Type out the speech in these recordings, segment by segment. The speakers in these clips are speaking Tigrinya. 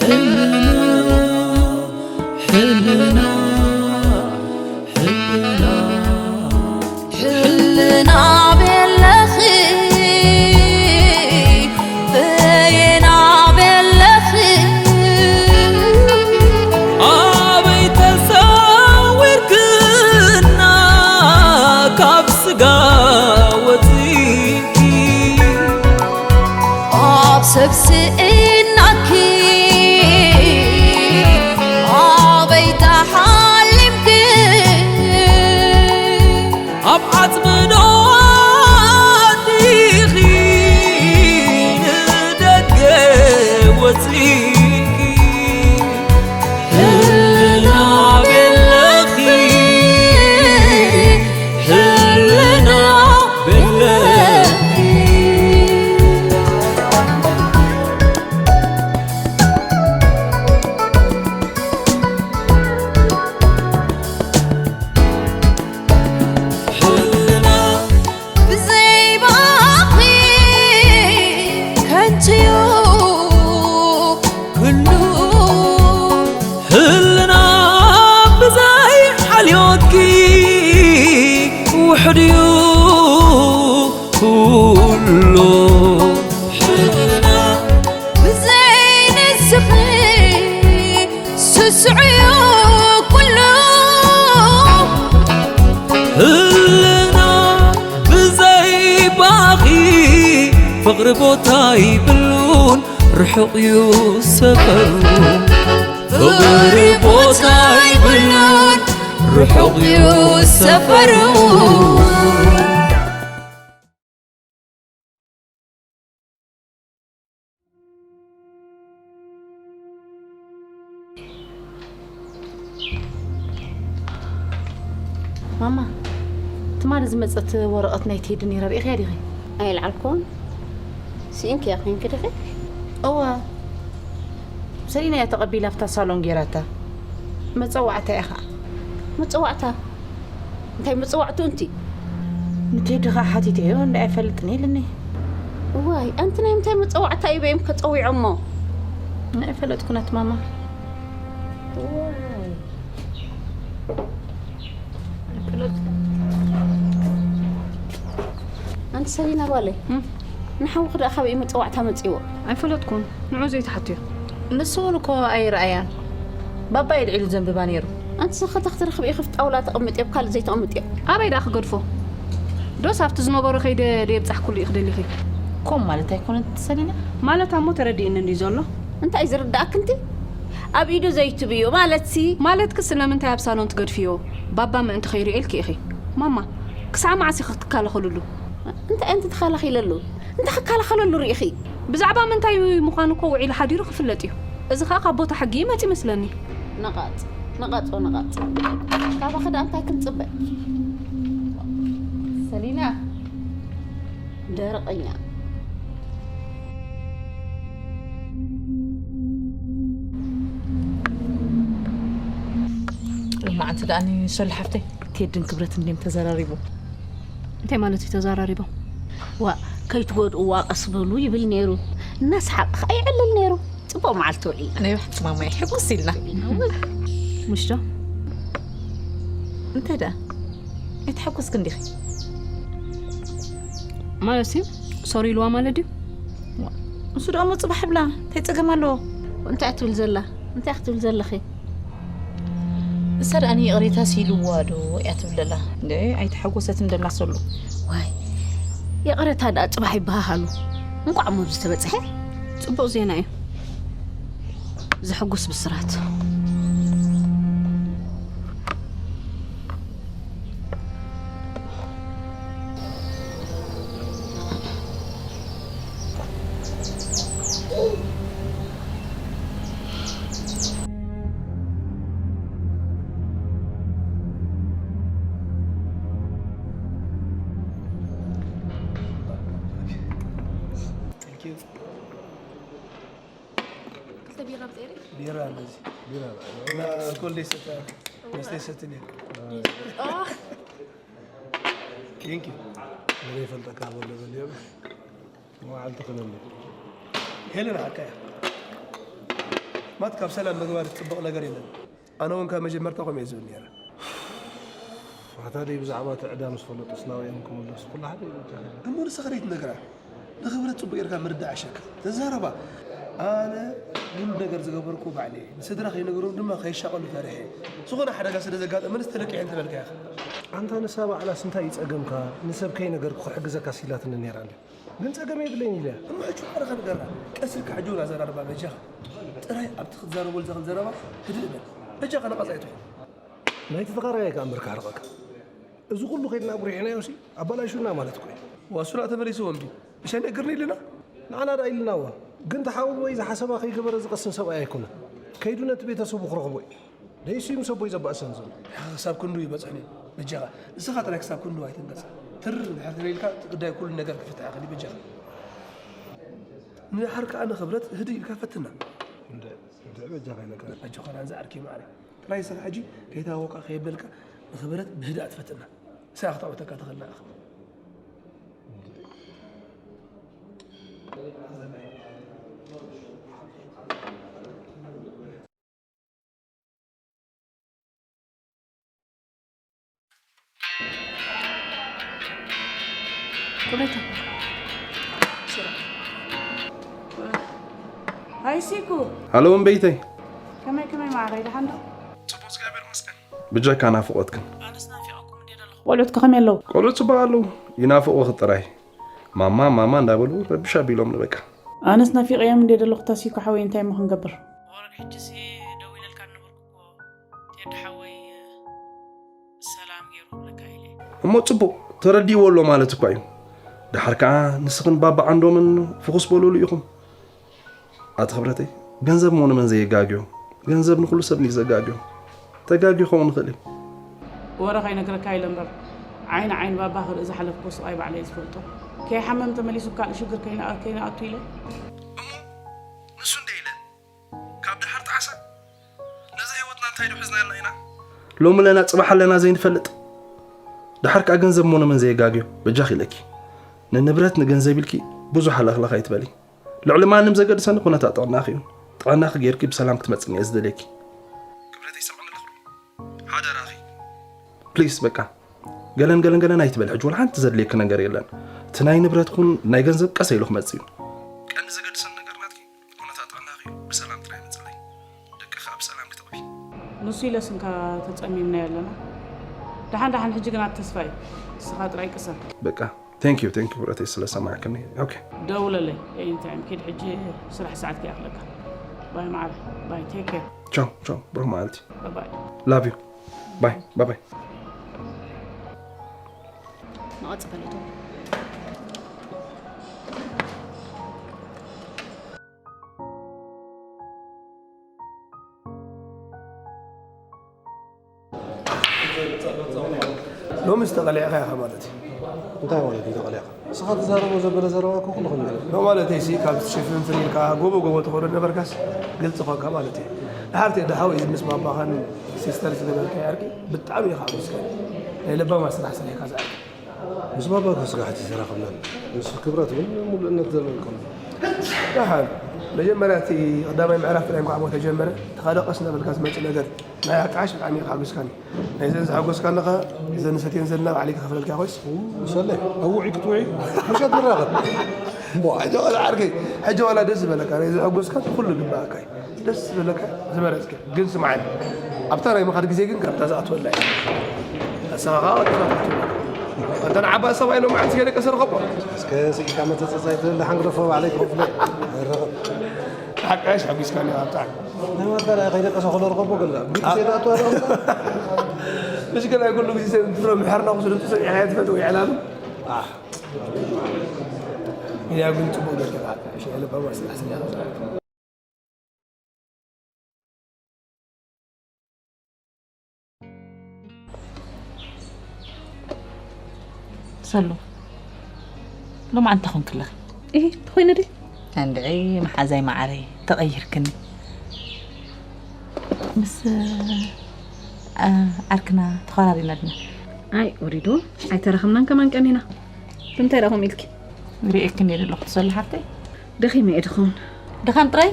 ሕልና፣ ሕልና፣ ሕልና፣ ሕልና ቤለኺ፣ በየና ቤለኺ፣ ኣበይ ተሰዊርክና ካብ ስጋ ወፂእኪ፣ ኣብ ሰብ ስኢናኪ፣ ኣበይ ተሓሊምኪ፣ ኣብ ዓፅሚ ዶ ኣቲኺ ንደገ ወፂእኪ፣ ሕልና ቤለኺ፣ ሕልና ቤለኺ። ሕልና ብዘይ ባኺ ከንቱ'ዩ ኩሉ። ሕልና ብዘይ ሓልዮትኪ ውሑድ'ዩ ኩሉ። ሕልና ብዘይ ንስኺ ስሱዕ'ዩ ኩሉ። ህልና ብዘይ ባኺ ፍቕሪ ቦታ ይብሉን ርሑቕ እዩ ሰፈሩ። ፍቕሪ ቦታ ይብሉን ርሑቕ እዩ ሰፈሩ። ማማ፣ ትማሊ ዝመጸት ወረቐት ናይ ቴዲ ነይራ፣ ርኢኽያ ዲኺ? ኣይልዓልኩን። ስኢንክያ ኮይንኪ ዲኺ? እወ። ሰሊና እያ ተቐቢላ ኣብታ ሳሎን ጌራታ። መጸዋዕታ እያ ኸዓ። መጸዋዕታ? እንታይ መጸዋዕትኡ እንቲ? ንቴዲ ኸዓ ሓቲተዮ፣ እንዳ ኣይፈልጥን ኢልኒ። እዋይ፣ ኣንቲ ናይ ምንታይ መጸዋዕታ እዩ በይም ከጸዊዖሞ? ኣይፈለጥኩን ኣቲ ማማ። እዋይ። ኣይፈለጥኩን። ኣንቲ ሰሊና ጓለይ፣ እም? ንሓውኺ ደኣ ካበይ መጸዋዕታ መጺዎ? ኣይፈለጥኩን። ንዑ ዘይትሓትዮ። ንሱ እውን እኮ ኣይረኣያን። ባባ የልዒሉ ዘንብባ ነይሩ። ኣንቲ ሰኸታ ክትረኽቢ ኢኺ፣ ጣውላ ተቐምጥዮ፣ ኣብ ካልእ ዘይተቐምጥዮ። ኣበይ ደኣ ክገድፎ? ዶስ ኣብቲ ዝነበሮ ከይደ ደየብጻሕኩሉ ኢኺ ደሊኺ? ከምኡ ማለት ኣይኮነን ሰሊና። ማለት ኣሞ ተረዲእኒ እንድዩ ዘሎ። እንታይ ዝርዳእኪ እንቲ? ኣብ ኢዱ ዘይትብዮ ማለትሲ? ማለትኪ ስለምንታይ ኣብ ሳሎን ትገድፍዮ? ባባ ምእንቲ ከይርእየልኪ ኢኺ። ማማ፣ ክሳዕ መዓስ ኢኺ ክትከላኸልሉ? እንታይ ኣንቲ ትከላኸለሉ? እንታይ ክከላኸለሉ ርኢኺ? ብዛዕባ ምንታይ ምዃኑ እኮ ውዒሉ ሓዲሩ ክፍለጥ እዩ። እዚ ኸኣ ካብ ቦታ ሕጊ ይመጽእ ይመስለኒ። ነቓጽ፣ ነቓጾ፣ ነቓጽ። ካባኺ ደኣ እንታይ ክንጽበ? ሰሊና። ደረቐኛ። ሎማዓንቲ ደኣ ሶሊ ሓፍተይ፣ ቴድን ክብረትን ድዮም ተዘራሪቦም? እንታይ ማለት እዩ ተዘራሪቦም? ዋእ፣ ከይትጎድእዋ ቀስ በሉ ይብል ነይሩ። እናሰሓቐ ኸኣ ይዕልል ነይሩ። ጽቡቕ መዓልቲ ውዒልና። ናይ ብሓቂ ማማይ፣ ሕጉስ ኢልና። ምሽ ዶ? እንታይ ደኣ? ኣይተሓጎስክን ዲኺ? ማለትሲ፣ ሶሪ ኢልዋ ማለት ድዩ? ዋ፣ ንሱ ደኣ እሞ ጽባሕ ይብላ፣ እንታይ ጸገም ኣለዎ? እንታይ እያ ትብል ዘላ? እንታይ ክትብል ዘለኺ? ንሳ ደኣ ንይቕሬታስ ኢልዋ ዶ እያ ትብል ዘላ? እንደ ኣይተሓጎሰትን ደላ ሰሉ። ዋይ፣ ይቕሬታ ደኣ ጽባሕ ይበሃሃሉ። እንቋዕ እሞ ኣብዚ ተበጽሐ። ጽቡቕ ዜና እዩ። ዘሐጉስ ብስራት። ክልተ ቢራ ብፀይሪ? ቢራ ኣለዚ። ቢራ። እና ኣልኮል ደይሰተ፣ መስተ ይሰትን እየ። ኦ። Thank you። ዘይፈልጠካ በሎ ዘልዮ። መዓልቲ ክለሉ። ሄለን ሓቃ እያ። ማት ካብ ሰላም ምግባር ዝፅበቕ ነገር የለን። ኣነ እውን ካብ መጀመርታ ከምኡ እየ ዝብል ነይረ። ኣታ ደይ ብዛዕባ እቲ ዕዳ ምስ ፈለጡ ስናውዮም ክምለሱ ኩሉ ሓደ እዩ በቃ። እሞ ንስኻ ደይ ትነግራ? ንኽብረት ጽቡቕ ጌርካ ምርዳእ ኣሸካ። ተዛረባ። ኣነ ግን ነገር ዝገበርኩ ባዕለ እየ። ንስድራ ከይነገሮም ድማ ከይሻቐሉ ፈሪሐ እየ። ዝኾነ ሓደጋ ስለ ዘጋጠመንስ ተለቂሐ እንተበልካ ኢኻ። ኣንታ ንሳ ባዕላስ እንታይ እዩ ጸገምካ? ንሰብ ከይነገርኩ ክሕግዘካ ሲላትኒ ነይራ እንድያ። ግን ጸገም የብለይን ኢለ። እሞ ሕጂ ባዕልኻ ንገራ። ቀስ ኢልካ ሕጂ እውን ኣዘራርባ በጃኻ። ጥራይ ኣብቲ ክትዛረቦ ዝኽእል ዘረባ ህድእ በል። በጃኻ ነቓጻይ ትኹን። ናይቲ ተኻራያይ ከኣ እምበር ካርቐካ። እዚ ኩሉ ከይድና ኣጉሪሕናዮሲ ኣባላሹና ማለት እኮ እዩ። ዋሱና ተመሊስዎ እምቢ። እሻ ነግርኒ ኢልና? ንዓና ደኣ ኢልናዋ። ግን ተሓውል ወይ ዝሓሰባ ከይገበረ ዝቐስን ሰብኣይ ኣይኮነን። ከይዱ ነቲ ቤተሰቡ ክረኽቦ እዩ። ደይሱ እዩ ምስ ኣቦይ ዘባእሰን ዘሎ። ክሳብ ክንዱ ይበጽሕኒ። በጃኻ። ንስኻ ጥራይ ክሳብ ክንዱ ኣይትንቀጽ። ትር እንድሕር ተበይልካ እቲ ጉዳይ ኩሉ ነገር ክፍታሕ ይኽእል እዩ። በጃኻ። ንድሓር ከኣ ንኽብረት ህድእ ኢልካ ፈትና። እንደ-፣ እንደ በጃኻ ይነግረን። ኣጆኻ ናንዛ ዓርኪ ማዕረ። ጥራይ ስራሕ ሕጂ ከይተሃወቕካ ከየበልካ ንኽብረት ብህድኣት ፈትና። ንሳ ክትዓወተካ ትኽእል ንዓኻ። ቁረታ። ሃይ ሲኩ። ሃሎ እምበይተይ። ከመይ፣ ከመይ ማዕረይ፣ ደሓን ዶ? ጽቡቕ፣ እግዚኣብሔር ይመስገን። ብጀካ ናፍቖትክን። ኣነስ ናፊቐኩም እንድየ ዘለኹ። ቆልዑት ከ ከመይ ኣለዉ? ቆልዑት ጽቡቕ ኣለዉ። ይናፍቑኺ ጥራይ። ማማ፣ ማማ እንዳበሉ ረብሽ ኣቢሎምኒ በቃ። ኣነስ ናፊቐዮም እንድየ ዘለኹ፣ እታ ሲኩ ሓወይ፣ እንታይ እሞ ክንገብር? ወረድ ሕጂሲ ደዊለልካ ነበርኩ እኮ። ቴዲ ሓወይ፣ ሰላም ገይሩ ክብለካ ኢለ። እሞ ጽቡቕ፣ ተረዲእዎ ኣሎ ማለት እኳ እዩ። ደሓር ከኣ ንስኽን ባባ ዓንዶምን ፍኹስ በሉሉ ኢኹም። ኣቲ ክብረተይ፣ ገንዘብ እሞ ንመን ዘየጋግዮ? ገንዘብ ንኹሉ ሰብ እዩ ዘጋግዮ። ተጋግዩ ክኸውን ይኽእል እዩ። ወረ ከይነግረካ ኢለ እምበር፣ ዓይኒ ዓይኒ ባባ ክርኢ ዝሓለፍኩ ስቓይ ባዕለይ ዝፈልጦ። ከይሓመም ተመሊሱ ካልእ ሽግር ከይንኣ-፣ ከይንኣቱ ኢለ። እሞ ንሱ እንደ ኢለ፣ ካብ ደሓር ጣዕሳ ነዛ ህይወትና እንታይ ዶ ሒዝናልና ኢና? ሎሚ ኣለና፣ ጽባሕ ኣለና ዘይንፈልጥ። ደሓር ከኣ ገንዘብ እሞ ንመን ዘየጋግዮ? በጃኺ ኢለኪ። ንንብረት ንገንዘብ ኢልኪ ብዙሕ ሃለኽለኽ ኣይትበሊ። ልዕሊ ማንም ዘገድሰኒ ኩነታት ጥዕናኺ እዩ። ጥዕናኺ ጌርኪ ብሰላም ክትመጽእኒ እየ ዝደልየኪ። ክብረተይ፣ ስምዕኒ ኣለኺ ዶ? ሓደራኺ። ፕሊስ፣ በቃ። ገለን ገለን ገለን ኣይትበል። ሕጂ ወላ ሓንቲ ዘድልየኪ ነገር የለን። እቲ ናይ ንብረት ኩን ናይ ገንዘብ ቀስ ኢሉ ክመጽእ እዩ። ቀንዲ ዘገድሰኒ ነገር ናትኪ ኩነታት ጥዕናኺ እዩ። ብሰላም ጥራይ መጽለይ። ደቅኺ ኣብ ሰላም ክተቕቢ። ንሱ ኢለስ እንካ ተጸሚምና ኣለና። ደሓን ደሓን ሕጂ ግን ኣብ ተስፋ እዩ። ንስኻ ጥራይ ቅሰን። በቃ። Thank you፣ thank you ብረተይ ስለ ሰማዕክኒ። ኦኬ። ደውለለይ ኤኒታይም። ኪድ ሕጂ ስራሕ ሰዓት ከይኣኽለካ። ባይ ማዕረ። ባይ፣ ቴክ ኬር። ቻው ቻው ብሩኽ መዓልቲ። ባይ ባይ። Love you። ባይ ባይ ባይ። ንቐጽለሉ። ሎምስ ተቐሊዕካ ኢኻ ማለት እዩ። እንታይ ማለት እዩ ተቐሊዕካ? ንስኻ ትዛረቦ ዘበለ ዘረባ እኮ ኩሉ ክንብል። ኖ ማለተይሲ ካብ ሽፍንፍን ኢልካ ጎቦ ጎቦ ትኸዶ ነበርካስ ግልፂ ኾንካ ማለት እዩ። ድሓር ቴዲ ሓወይ፣ እዚ ምስ ባባኻን ሲስተር ዝገበርካዮ ዕርቂ ብጣዕሚ ኢኻ ኣመስገን። ናይ ለባማ ስራሕ ስሪሕካ ዝኣክል። ምስ ባባ ከስጋሕቲ ተራኸብናን ምስ ክብረት እውን ምሉእነት ዘለዎም። ደሓን መጀመርያ እቲ ቀዳማይ ምዕራፍ ጥራይ ምኳ ተጀመረ፣ እቲ ካልእ ቀስ እናበልካ ዝመጽእ ነገር ናይ ኣጣዓሽ ብጣዕሚ እዩ ከሓጉስካኒ። ናይዘን ዝሓጎስካኒ ኸ እዘን ንሰትየን ዘለና ባዕለይ ክኸፍለልካ ኮይስ። ሰለ ኣውዒ ክትውዒ ምሸት ንራኸብ። እሞ ሕጂ ዋላ ዓርከይ፣ ሕጂ ዋላ ደስ ዝበለካ ናይ ዘሐጎስካ ኩሉ ግባኣካ እዩ። ደስ ዝበለካ ዝመረጽካ። ግን ስምዓኒ፣ ኣብታ ናይ ምኻድ ግዜ ግን ካብታ ዝኣትወላ እየ። ኣሰኻኻ ቅድማት ኣትወላ። ኣንታ ንዓባ ሰብኣይ ሎማዓንቲ ከይደ ቀሰር ኸቦ። እስከ ስኢልካ መተጸጻይ ትብል ሓንግደፎ ባዕለይ ክኸፍሎ። ኣይረኸብ። ሓቃሽ ሓጒስካኒ ኣብታ። ናይ ማታ ደኣ ከይደ ቀሰ ክሎ ርኸቦ ገላ። ብግዜ ትኣትዋ ዶ? ምሽ ገላይ ኩሉ ግዜ ሰብ ድሮ ምሕርና ክስሉ ትሰሚዕና ትፈልጥ ወይ ዕላሉ? ኣሕ። ኢያ ግን ጽቡቕ ጌርካ። እሺ፣ ያለ ባባ ስራሕ ስራሕ። ሰሉ፣ ሎማዓንቲ እንታይ ኮንክለኺ? እሂ፣ ተኾይነ ድዩ? እንድዒ መሓዛይ መዓረይ፣ ተቐይርክኒ። ምስ፣ እ፣ ዓርክና ተኸራሪና ድና? ኣይ፣ ወሪዱ፣ ኣይተራኸብናን ከማን ቀኒና። ብምንታይ ደኣ ከምኡ ኢልኪ? ሪኤክን እየ ዘለኹ፣ ትሰሉ ሓፍተይ። ደኺመ እየ ድኸውን። ድኻም ጥራይ?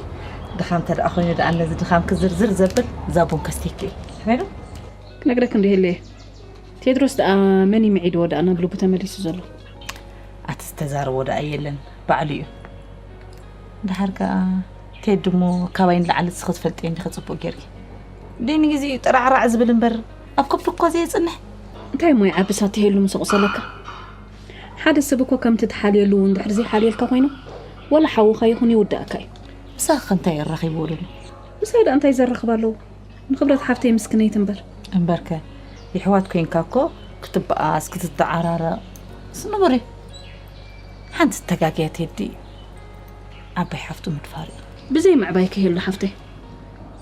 ድኻም እንተ ደኣ ኮይኑ ደኣ ነዚ ድኻም ክዝርዝር ዘብል እዛ ቡን ከስቴኪ እዩ። ስሚዒ ዶ? ክነግረክ እንዲህለ እየ። ቴድሮስ ደኣ መን ይምዒድዎ ደኣ ናብ ልቡ ተመሊሱ ዘሎ? ኣቲ ዝተዛረቦ ደኣ የለን፣ ባዕሉ እዩ። ደሓር ከኣ ቴዲ እሞ ካባይ ንላዕሊ ንስኺ ትፈልጥዮ እንዲኺ ጽቡቕ ጌርኪ። ደይ ንግዜኡ ጥራዕራዕ ዝብል እምበር ኣብ ከብዱ እኳ ዘየጽንሕ። እንታይ እሞ ይዓብስ ኣቲ ሄሉ ምስ ኣቑሰለካ? ሓደ ሰብ እኮ ከምቲ ትሓልየሉ እውን ድሕሪ ዘይሓልየልካ ኮይኑ፣ ወላ ሓውኻ ይኹን ይውዳእካ እዩ። ምሳኺ ከ እንታይ የራኺብዎ ደሎ? ምሳይ ደኣ እንታይ ዘራኽብ ኣለዎ? ንኽብረት ሓፍተይ ምስክነይቲ እምበር። እምበርከ፣ የሕዋት ኮይንካ እኮ ክትበኣስ፣ ክትተዓራረቕ፣ ስንቡር እዩ። ሓንቲ ተጋግያ ቴዲ፣ ዓባይ ሓፍቱ ምድፋር እዩ። ብዘይ ምዕባይ ከየሎ ሓፍተይ።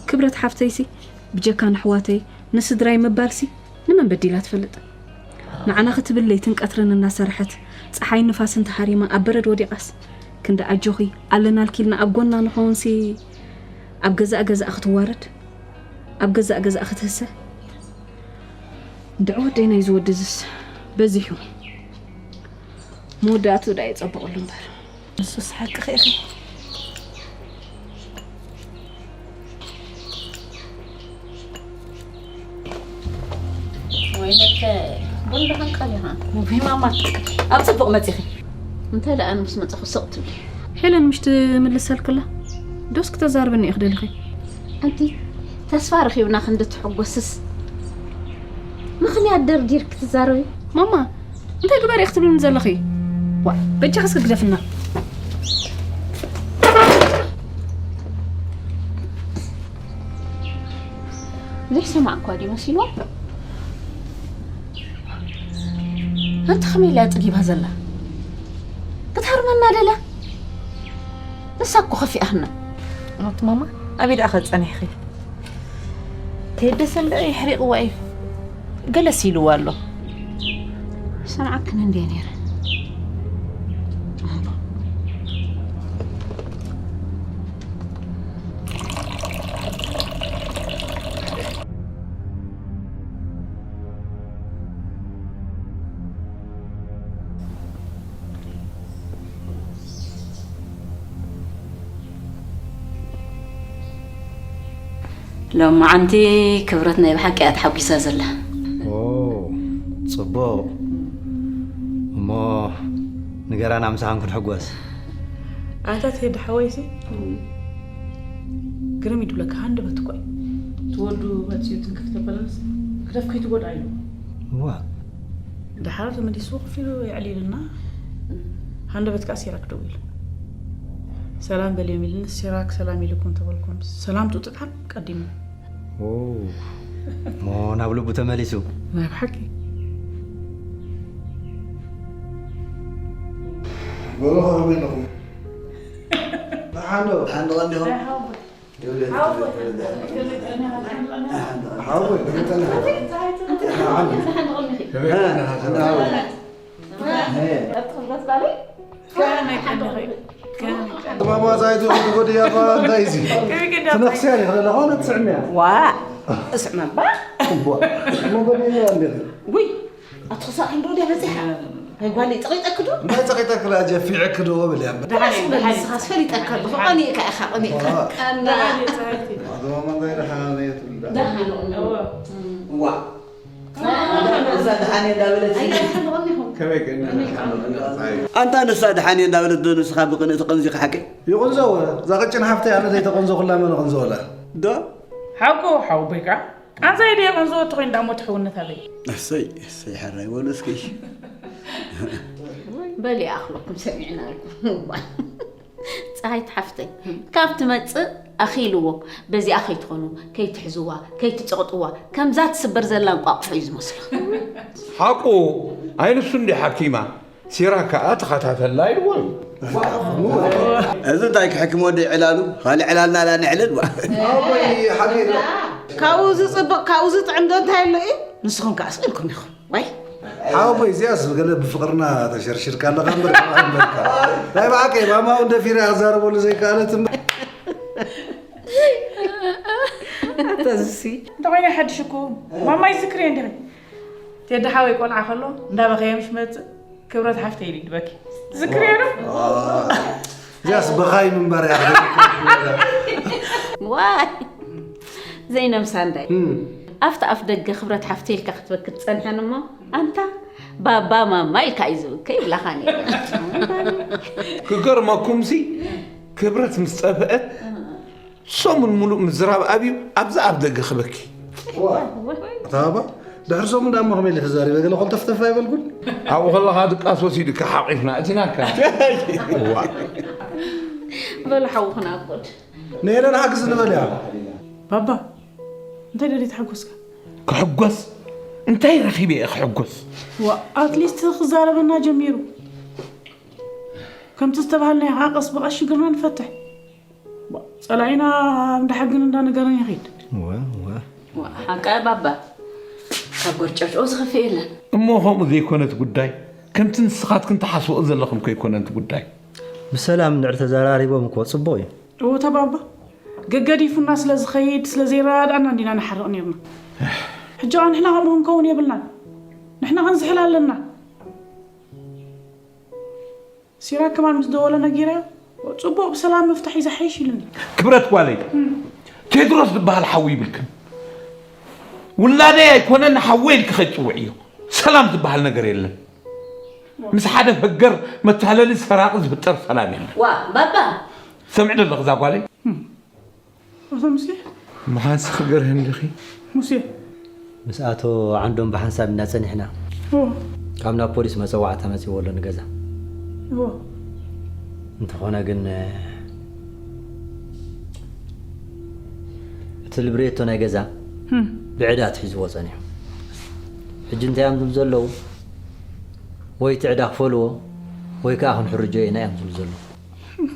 ክብረት ሓፍተይሲ፣ ብጀካ ንኣሕዋተይ፣ ንስድራይ ምባልሲ፣ ንመን በዲላ ትፈልጥ? ንዓና ክትብል ለይትን ቀትርን እናሰርሐት፣ ጸሓይን ንፋስን ተሃሪማ ኣብ በረድ ወዲቓስ፣ ክንዲ ኣጆኺ ኣለናልኪ ኢልና ኣብ ጎና ንኸውንሲ፣ ኣብ ገዛእ ገዛእ ክትዋረድ፣ ኣብ ገዛእ ገዛእ ክትህሰ። እንድዒ ወደይ ናይዚ ወዲ እዝስ በዚሑ። መወዳእትኡ ደኣ የጸብቐሉ እምበር። ንሱስ ሓቅኺ ኢኺ። ወይነከ ቡን ደሓን ቀሊኻ? ውይ ማማ፣ ኣብ ጽቡቕ መጺኺ። እንታይ ደኣ ኣነ ምስ መጻኹ ስቕ ትብሊ? ሄለን ምሽ ትምልሰልክላ? ዶስ ክተዛርብኒ ኢኺ ደሊኺ? ኣንቲ ተስፋ ረኺብና ክንዲ ትሕጎስስ ምኽንያት ደርዲርኪ ትዛረቢ? ማማ፣ እንታይ ግበሪ ኢኺ ትብልኒ ዘለኺ? ዋ፣ በጃኺ እስኪ ግደፍና። ዘይሰማዕኳ ድዩ መሲልዋ? ኣንቲ ከመይ ኢላ እያ ጸጊባ ዘላ? ክትሃርመና ደልያ? ንሳ እኮ ከፊኣትና። ኣቲ ማማ፣ ኣበይ ደኣ ከ ጸኒሕኺ? ተየደሰ እንድዒ የሕሪቕዋ እዩ። ገለስ ኢልዋ ኣሎ። ሰምዓክን እንድየ ነይረ። ሎማዓንቲ ክብረት ናይ ብሓቂ እያ ተሓጒሳ ዘላ። ኦ፣ ጽቡቕ። እሞ ንገራና ምሳኻን ክንሕጎስ። ኣታ ቴዲ ሓወይሲ፣ ግርም እዩ ድብለካ፣ ሃንደበት እኮ እዩ። እቲ ወዱ መጺኡ ትንክፍ ተበለስ፣ ክደፍ ከይትጎድኣ ኢሉ። እዋ። ደሓር ተመሊሱ ኮፍ ኢሉ የዕሊልና። ሃንደበት ከኣ ሲራክ ደው ኢሉ። ሰላም በልዮም ኢሉኒ፣ ሲራክ ሰላም ኢልኩም ተበልኩም። ሰላምቱ ጥጣም ቀዲሙ። ኦ፣ እሞ ናብ ልቡ ተመሊሱ። ናይ ብሓቂ። በሉ፣ ከመይ ኣለኹም? ደሓን ዶ? ደሓን ዶ እንዲኹም? ሓወይ፣ ሓወይ፣ ሓወይ። ማማ ሳይቱ ወዲ ጎድያ ባ እንታይ እዚ? ትነኽስያ ዲኺ ዘለኻ? ትስዕምያ? ዋ፣ እስዕመ እባ። እዋ፣ እሞ ጎድያ እንዴ? ውይ፣ ኣትኽሳቕ እንዶ ዲያ በዚሓ። ናይ ጓለይ ጸቒጠኪ ዶ? እንታይ ጸቒጠኪ? ላ ጀፊዐኪ ዶ በልያ እምበር። ደሓን እየ፣ ደሓን እየ። ንስኻስ ፈሊጠካ ኣለኹ። ደሓን። ቀኒእካ ኢኻ፣ ቀኒእካ። ደሓን እየ። ቀና። ደሓን እየ፣ ጸሃይቲ። ኣቶ ማማ እንታይ ደሓን እየ ትብላ? ደሓን እየ። እዋ። ዋ። እዛ ደሓን እየ እንዳበለት። ኣይ፣ ደሓን እየ። ከመይ ግን? ኣንታ ንሳ ደሓን እየ እንዳበለት ዶ ንስኻ ብቕንኢ ትቐንዚ ሓቂ? ይቕንዘወ፣ እዛ ቀጭን ሓፍተይ ኣነ ዘይተቐንዘኹላ መን ይቕንዘወላ? ዶ? ሓቁ፣ ሓውቦይ ከኣ ቃንዛ ኢደይ የቐንዘወቶ ኮይን ዳሞ ትሕውነት ኣበይ? እሰይ፣ እሰይ፣ ሕራይ በሉ እስኪ። በሊ ኣኽለኩም ሰሚዕናልኩም። እዋን። ጸሃይት ሓፍተይ፣ ካብ ትመጽእ ኣኺልዎ፣ በዚኣ ከይትኾኑ፣ ከይትሕዝዋ፣ ከይትጸቕጥዋ፣ ከምዛ ትስበር ዘላ እንቋቑሖ እዩ ዝመስሎ። ሓቁ፣ ኣይ ንሱ እንዲ ሓኪማ፣ ሲራክ ከኣ ተኸታተላ ኢልዎ እዩ። እዚ እንታይ ክሕክም ወዲ ዕላሉ? ካልእ ዕላልና ላ ንዕልል ዋ። ኣቦይ ሓቢሩ። ካብኡ ዝጽብቕ፣ ካብኡ ዝጥዕም ዶ እንታይ ኣሎ እዩ? ንስኹም ከኣ ስቕ ኢልኩም ኢኹም። ዋይ። ሓወቦይ፣ እዚኣስ ገለ ብፍቕርና ተሸርሺርካ ኣለኻ እምበር፣ ከማን በልካ። ናይ ብሓቂ፣ ማማ እውን ደፊራ ክዛረበሉ ዘይከኣለት እምበር። ኣታ እዚሲ። እንተ ኾይነ ሓድሽ እኮ፣ ማማይ ዝክርዮ እንዲኺ። ቴዲ ሓወይ ቆልዓ ከሎ፣ እንዳበኸየ ምሽ መጽእ፣ ክብረት ሓፍተይ ኢሉ ይድበኪ። ዝክርዮ ዶ? እዚኣስ በኻይ ምንባር እያ። ዋይ ዘይነምሳ እንዳይ ኣብቲ ኣፍ ደገ ክብረት ሓፍተ ኢልካ ክትበክ ትጸንሐን እሞ ኣንታ ባባ ማማ ኢልካ እዩ ዝብከ ይብላኻ ነይረ። ክገርመኩምሲ ክብረት ምስ ጠፍአት ሰሙን ሙሉእ ምዝራብ ኣብዩ ኣብዛ ኣብ ደገ ክበኪ። እታ ባባ ድሕሪ ሰሙን ዳሞ ከመይ ኢለ ተዛሪበ ገለ ኮልተፍተፍ ኣይበልኩን። ኣብኡ ከለኻ ድቃስ ወሲዱካ ሓቂፍና እቲናካ። በሉ ሓውኹን ኣቦድ ንሄለን ሓግዝ ንበል እያ። ባባ እንታይ ደሊ ተሓጎስካ? ክሕጎስ እንታይ ረኺበ እየ ክሕጎስ? ዋ ኣትሊስት ክዛረበና ጀሚሩ። ከምቲ ዝተባሃልናዮ ከዓ ቀስ ብቐስ ሽግርና ንፈትሕ። ጸላኢና እንዳሓግን እንዳነገረን ይኸይድ። ሓቃ ባባ ካብ ጎርጨጭኦ ዝኸፍእ የለን። እሞ ከምኡ ዘይኮነ እቲ ጉዳይ ከምቲ ንስኻትክን ትሓስብኦ ዘለኽን ከይኮነ እቲ ጉዳይ። ብሰላም እንድሕር ተዘራሪቦም እኮ ፅቡቕ እዩ። እወ ተባባ ገገዲፉና ስለ ዝኸይድ ስለ ዘይረዳድኣና እንዲና ንሓርቕ ነርና። ሕጂ ኸዓ ንሕና ከምኡ ክንከውን የብልናን። ንሕና ክንዝሕል ኣለና። ሲራክ ከማን ምስ ደወለ ነጊረዮ፣ ጽቡቕ ብሰላም ምፍታሕ እዩ ዝሓይሽ ኢሉኒ። ክብረት ጓለይ፣ ቴድሮስ ዝበሃል ሓዊ ይብልክን። ውላደይ ኣይኮነን ሓወይ ኢልኪ ከይትጽውዕዮ። ሰላም ዝበሃል ነገር የለን። ምስ ሓደ ፈገር መታለሊ ሰራቒ ዝፍጠር ሰላም የለን። ዋ ባባ። ትሰምዒ ዶ ኣለኺ እዛ ጓለይ? ኣቶ ሙሴ። መሓንስ ክገርህ እንዲኺ? ሙሴ። ምስ ኣቶ ዓንዶም ብሓንሳብ ኢና ጸኒሕና። ኦ። ካብ ናብ ፖሊስ መጸዋዕታ መጺዎ ኣሎ ንገዛ። ኦ። እንተኾነ ግን እቲ ልብሬቶ ናይ ገዛ ብዕዳ ትሒዝዎ ጸኒሑ። ሕጂ እንታይ እዮም ዝብሉ ዘለዉ? ወይ እቲ ዕዳ ክፈልዎ ወይ ከኣ ክንሕርጆ ኢና እዮም ዝብሉ ዘለዉ።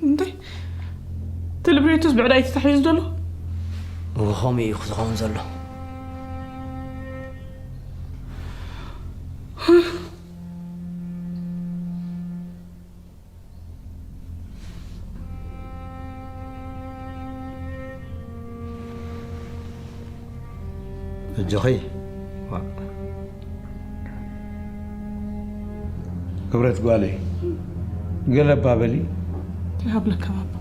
እንታይ እቲ ልብሬቶስ ብዕዳ እዩ ተታሒዙ ዘሎ? እወ ከምኡ እዩ ዝኸውን ዘሎ። እጆኺ ክብረት ጓለይ ገለ እባ በሊ። ይሃብለካ ባባ።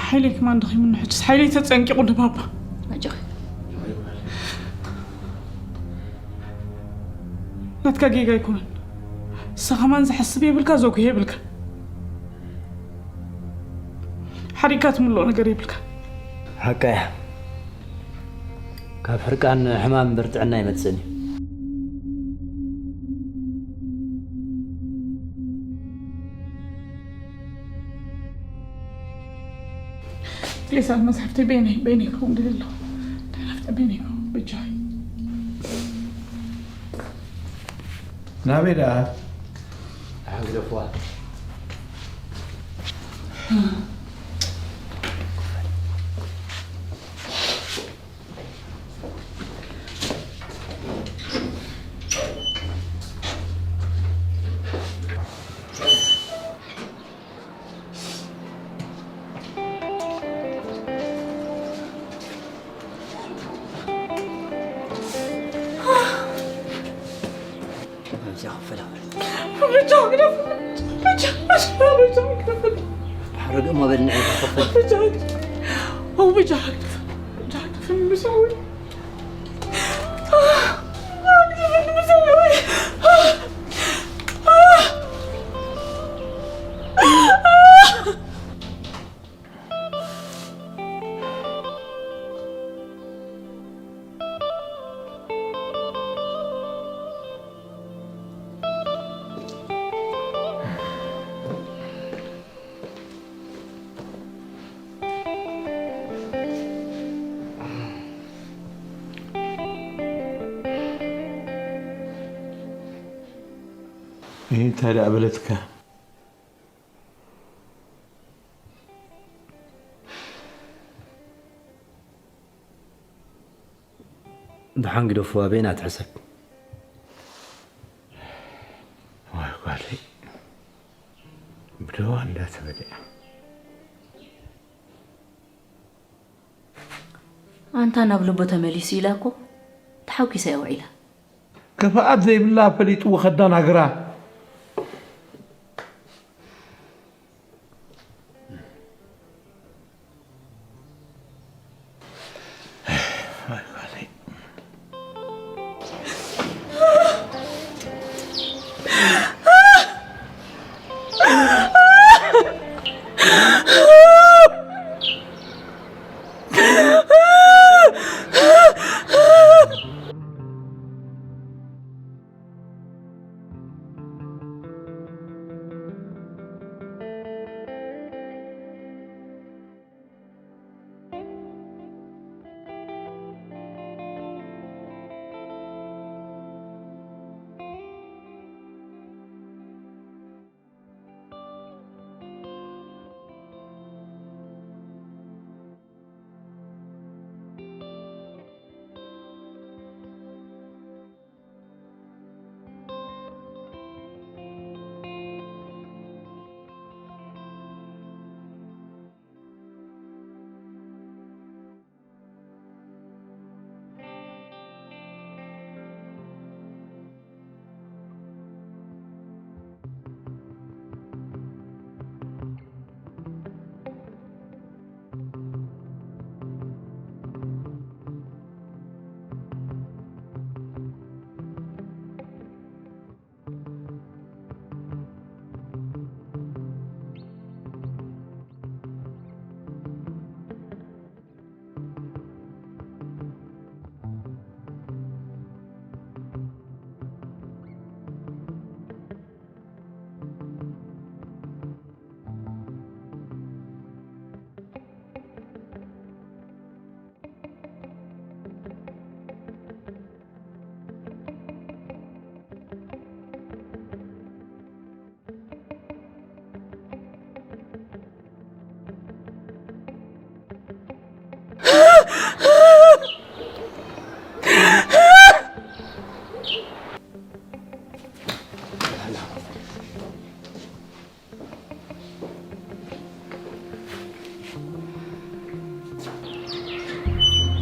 ሓይለይ ከማን ደኺሙኒ ሕጅስ ሓይለይ ተጸንቂቑኒ ባባ። ኣጆኺ። ናትካ ጌጋ ኣይኮነን። ንስኻ ከማን ዝሓስብ የብልካ ዘጉሂ የብልካ። ሓሪቕካ ትምልኦ ነገር የብልካ። ሓቃ እያ። ካብ ሕርቃን ሕማም እምበር ጥዕና ኣይመጽእን እዩ። ሌሳን መጽሓፍተይ በይነይ በይነይ ክኸውን ደሊ ኣለኹ። ደናፍጠ በይነይ ክኸውን በጃኺ። ናበይ ደኣ? ኣግደፍዋ። እንታይ ደኣ በለትካ? ደሓን ግደፍዋ በይና ትሕሰብ። ዋይ ጓለይ ብደዋ እንዳተበልዐ። ኣንታ ናብ ልቡ ተመሊሱ ኢላ እኮ ተሓጒሳ እያ ውዒላ። ክፍኣት ዘይብላ ፈሊጥዎ ከዳናግራ።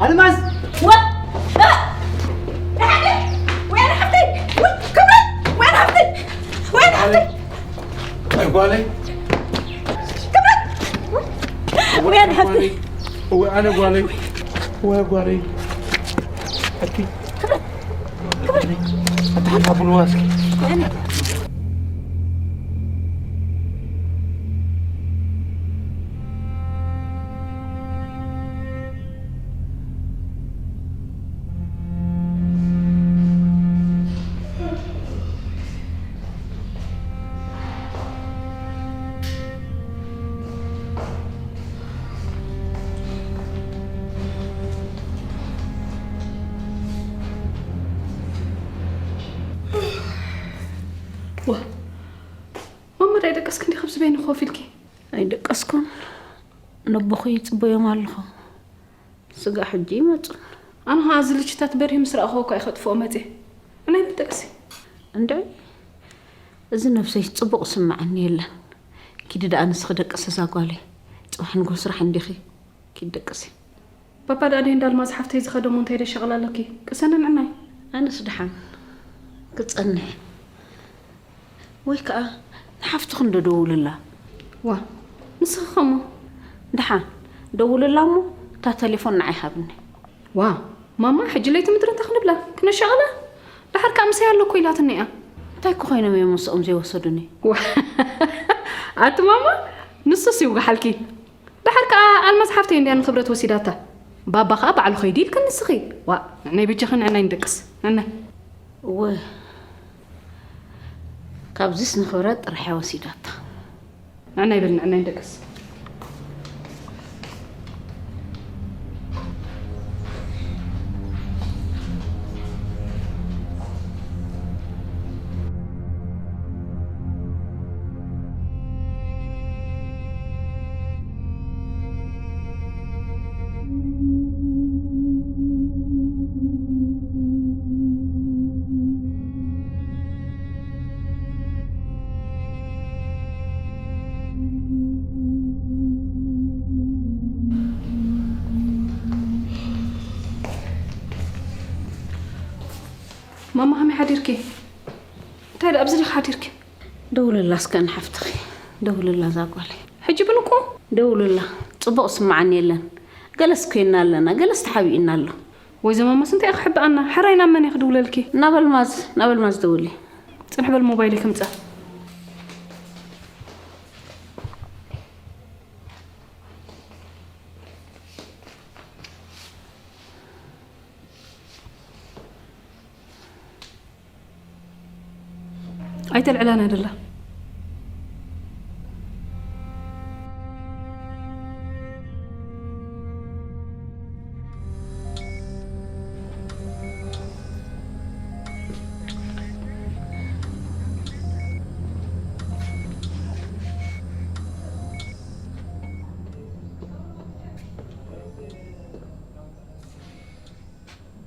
ኣልማዝ! ወ-፣ እ-፣ ደሓን! ወይ ኣነ ሓፍተይ! ወይ ክብረት! ወይ ኣነ ሓፍተይ! ወይ ኣነ ሓፍተይ! ኣይ ጓለይ! ክብረት! ወይ ኣነ ሓፍተይ! ወይ ኣነ ጓለይ! ወይ ጓለይ! ኣቲ ክብረት! ክብረት! ኣቲ ሓቡልዋ እስኪ! ኣነ ዋ፣ ማማ፣ ዳይ ደቀስክን ዲኺ ኣብዚ በይንኺ ኮፍ ኢልኪ? ኣይደቀስኩን። ነቦኹ ይጽበዮም ኣለኹ። ስጋዕ ሕጂ ይመጹ። ኣነ ኸዓ እዚ ልጅታት በሪሁ ምስ ረኣኹዎ እኳ እየ ከጥፍኦ መጽየ። ኣነ ኣይምደቅሲ። እንድዒ፣ እዚ ነብሰይ ጽቡቕ ስምዓኒ የለን። ኪዲ ደኣ ንስኺ ደቅሲ እዛ ጓለይ። ጽባሕ ንግሆ ስራሕ እንዲኺ። ኪዲ ደቅሲ። ባባ ደኣ ደይ እንዳ ኣልማዝ ሓፍተይ ዝኸደሞ እንታይ ደሸቕላ ኣለኪ? ቅሰኒ ንዕናይ። ኣነስ ደሓን ክጸንሕ። ወይ ከኣ ንሓፍትኺ እንዶ ደውልላ። ዋ፣ ንስኺ ኸሞ? ደሓን ደውልላ እሞ፣ እታ ቴሌፎን ንዓይ ሃብኒ። ዋ፣ ማማ፣ ሕጂ ለይቲ ምድሪ እንታይ ክንብላ? ክነሻቕላ? ደሓር ከኣ ምሳይ ኣሎ እኮ ኢላትኒ እያ። እንታይ እኮ ኮይኖም እዮም ምስኦም ዘይወሰዱኒ? ዋ፣ ኣቲ ማማ፣ ንሱስ ይውግሓልኪ። ደሓር ከኣ ኣልማዝ ሓፍተይ እንድያ ንኽብረት ወሲዳታ። ባባ ከኣ ባዕሉ ኸይዱ ኢልክን ንስኺ። ዋእ፣ ንዕናይ በጃኺ ንዕናይ ንደቅስ። ንዕናይ። እወ፣ ካብዚስ ንኽብረት ጥራሕ እያ ወሲዳታ። ንዕናይ በል፣ ንዕናይ ንደቅስ። ማማ፣ ከመይ ሓዲርኪ? እንታይ ደኣ ኣብዚ ዲኺ ሓዲርኪ? ደውልላ እስከ ንሓፍትኺ፣ ደውልላ እዛ ጓለይ። ሕጂ ብንቁ? ደውልላ፣ ጽቡቕ ስምዓኒ የለን። ገለስ ኮይና ኣለና፣ ገለስ ተሓቢእና ኣሎ። ወይ ዘማማስ እንታይ ክሕብኣና? ሕራይ ናብ መን እየ ክድውለልኪ? ናብ ኣልማዝ፣ ናብ ኣልማዝ ደውሊ። ጽንሕ በል ሞባይለይ ከምጻ። ኣይተልዕላን ኣይደላ።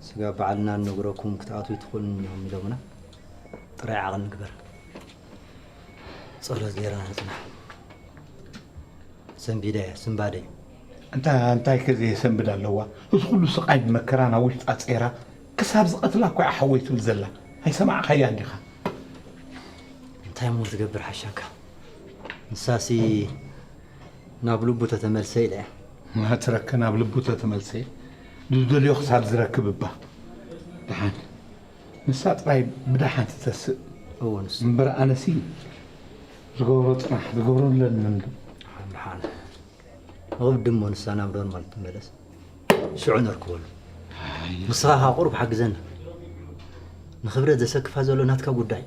ስጋ በዓልና ንነግረኩም ክትኣትዉ ኣይትኽእሉን ኢኹም ኢሎምና። ጥራይ ዓቕሊ ንግበር። ጸሎት ጌርና ንጽናሕ። ሰንቢደ እየ፣ ስንባደ እዩ። እንታ-፣ እንታይ ከ ዘየሰንብድ ኣለዋ? እዚ ኩሉ ስቓይ ብመከራ ናብ ውሽጣ ጸይራ፣ ክሳብ ዝቐትላ እኮ እያ ሓወይ ትብል ዘላ። ኣይሰማዕካያን ዲኻ? እንታይ እሞ ዝገብር ሓሻካ? ንሳሲ ናብ ልቡ ተተመልሰ ኢለ እየ። ናትረከ ናብ ልቡ ተተመልሰ፣ ዝደልዮ ክሳብ ዝረክብ እባ። ደሓን። ንሳ ጥራይ ብደሓን ትተስእ። እወ፣ ንሱ። እምበር ኣነሲ ዝገብሮ ጽናሕ፣ ዝገብሮ ኣለኒ እንዶ። ደሓን፣ ደሓን። ንቕድም እሞ ንሳ ናብ ኖርማል ትመለስ። ሽዑ ነርክበሉ። ኣይ። ንስኻ ኸኣ ቁሩብ ሓግዘና። ንኽብረት ዘሰክፋ ዘሎ ናትካ ጉዳይ።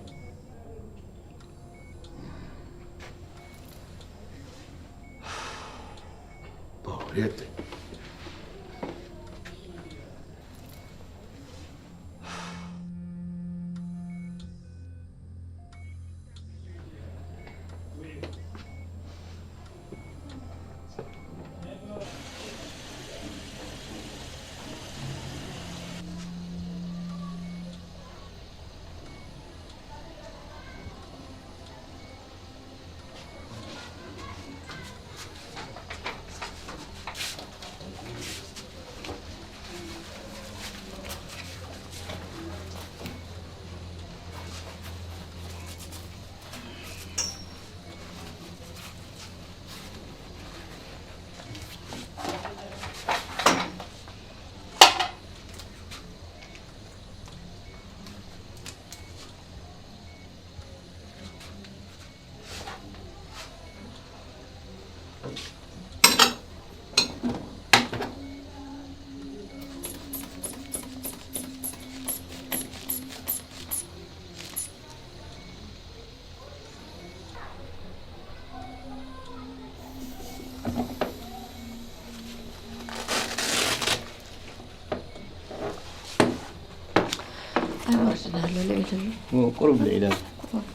ኣይወርድን ኣሎ፣ ልዒሉ ኣሎ። ቁሩብ ልዒሉ ኣሎ። ቁሩብ።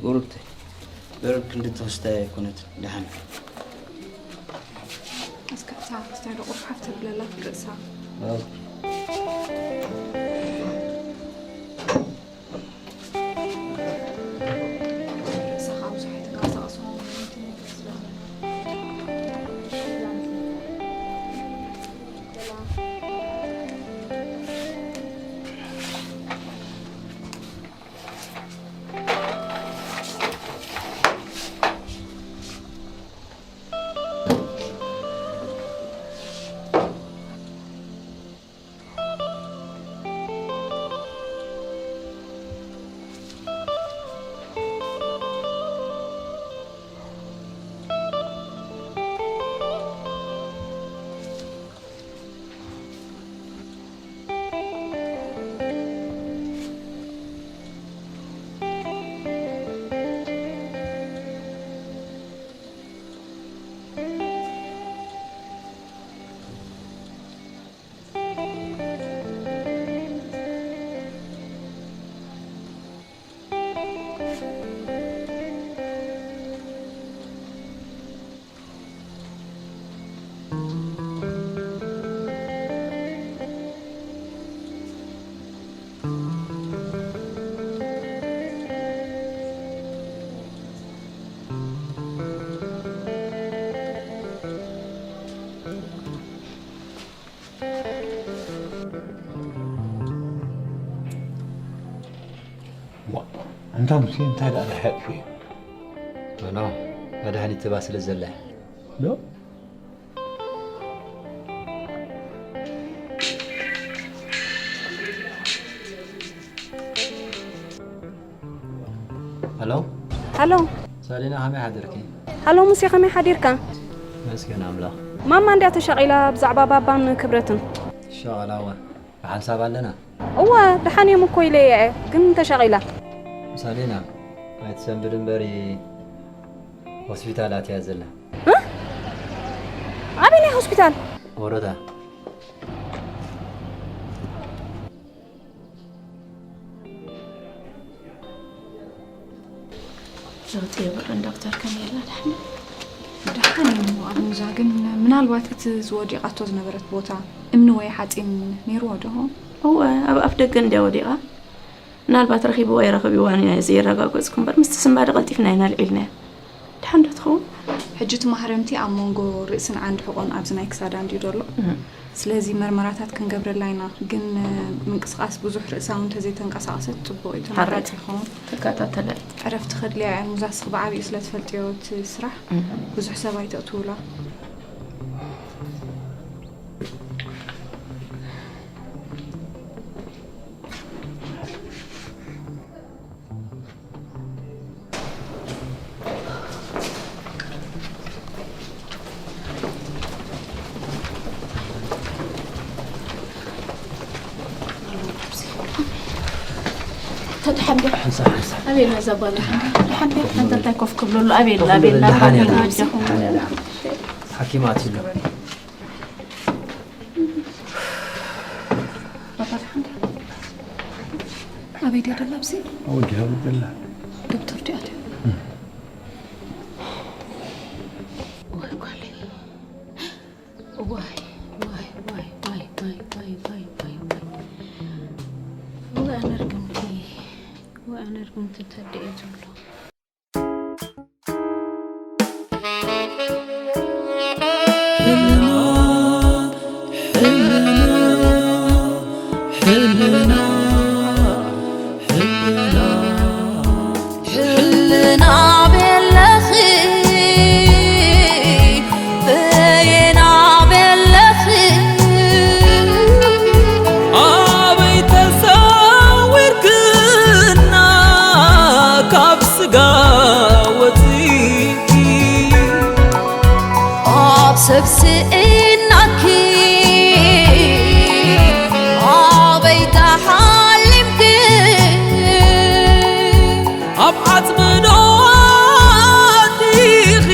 ቁሩብተይ። በረድ ክንዲ ትኽስታይ ኣይኮነትን። ደሓን። እስከ እታ ክስታይ ዶ ቁሩብ ሓፍ ተብለላ ርእሳ። ኦኬ። ርእሳ ካብ ብዙሕ ኣይተንቀሳቐሶ። ዋ፣ ኣንታ ሙሴ እንታይ ደኣ ርሕቕ እዩ? ኖ፣ መድሃኒት ትባ ስለ ዘላ። ዶ? ሃሎ። ሃሎ። ሳሊና፣ ከመይ ሓደርኪ? ሃሎ ሙሴ፣ ከመይ ሓዲርካ? መስገን ኣምላኽ። ማማ እንድያ ተሻቒላ ብዛዕባ ባባን ክብረትን። ሻቐላዋ። ብሓንሳብ ኣለና። እወ፣ ደሓን እዮም እኮ ኢለ እየ፣ ግን ተሻቒላ። ሳሊና፣ ኣይትሰንብድ እምበሪ ሆስፒታል ኣትያ ዘላ። እ? ኣበየናይ ሆስፒታል? ወረታ። ለውጢ የብሉን ዶክተር፣ ከመይ ኣላ? ደሓን? ደሓን እዩ እሞ ኣልሙዛ፣ ግን ምናልባት እቲ ዝወዲቓቶ ዝነበረት ቦታ እምኒ ወይ ሓፂን ነይርዎ ዶ? እወ፣ ኣብ ኣፍ ደገ እንድያ ወዲቓ። ምናልባት ረኺብዎ ኣይረኸብዎን እየ ዘየረጋገፅኩ እምበር፣ ምስቲ ስንባደ ቀልጢፍና ኢና ኣልዒልናያ። ደሓን ዶ ትኸውን? ሕጂ እቲ ማህረምቲ ኣብ መንጎ ርእስን ዓንዲ ሕቖን ኣብዚ ናይ ክሳዳ እንድዩ ዘሎ። እህ። ስለዚ መርመራታት ክንገብረላ ኢና፣ ግን ምንቅስቓስ ብዙሕ ርእሳ እውን እንተዘይተንቀሳቐሰት ጽቡቕ እዩ፣ ተመራጺ ሓራይ ይኸውን። ትከታተላ። ዕረፍቲ ከድልያ እያ፣ ሙዛ እስኺ ብዓቢኡ ስለ ትፈልጥዮ እቲ ስራሕ። እህ። ብዙሕ ሰብ ኣይተእትውላ። ተተሓንቢር። ሓንሳ፣ ሓንሳ። ኣበይ ኣላ እዛ ጓል? ተሓንቢር፣ ሓንታ እንታይ ኮፍ ክብለሉ? ኣበይ ኣላ? ኣበይ ኣላ? ደሓን እያ። ኣበይ ኣላ? ደሓን እያ፣ ደሓን። ሓኪም ኣትዩ ኣሎ። ባባ ደሓን ዶ? ኣበይ ድያ ደላ ኣብዚ? ኣብኡ ድያ ደላ? ዶክተር ድያ ኣትዩ? እም። ወይ ጓለይ። ዋይ፣ ዋይ፣ ዋይ። ወይ ኣነ ርግምቲ፣ ወይ ኣነ ርግምቲ ተደየ ዘሎ። ሕልና ቤለኺ፣ በየና ቤለኺ፣ ኣበይ ተሰዊርክና ካብ ስጋ ወፂ ኣብ ሰብ ስኢናኪ ኣበይ ተሓሊምኪ? ኣብ ዓጽሚ ዶ ኣቲኺ?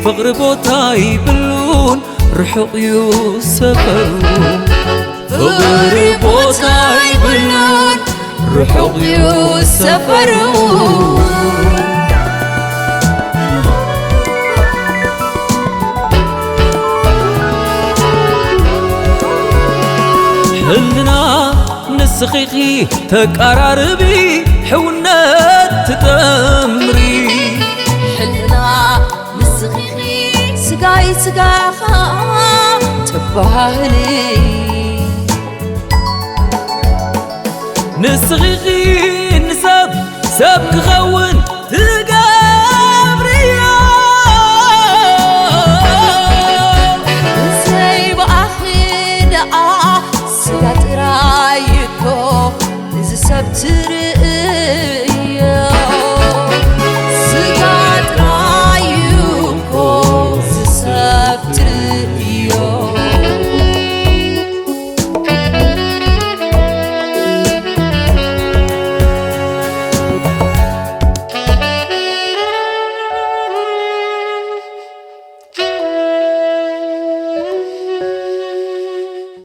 ፍቕሪ ቦታ ይብሉን ርሑቕ እዩ ሰፈሩ። ፍቕሪ ቦታ ይብሉን ርሑቕ እዩ ሰፈሩ። ሕልና ንስኺኺ ተቃራርቢ፣ ሕውነት ትጠምሪ። ሕልና ንስኺኺ ስጋይ ስጋኻ ተባህሊ። ንስኺኺ ንሰብ ሰብ ክኸውን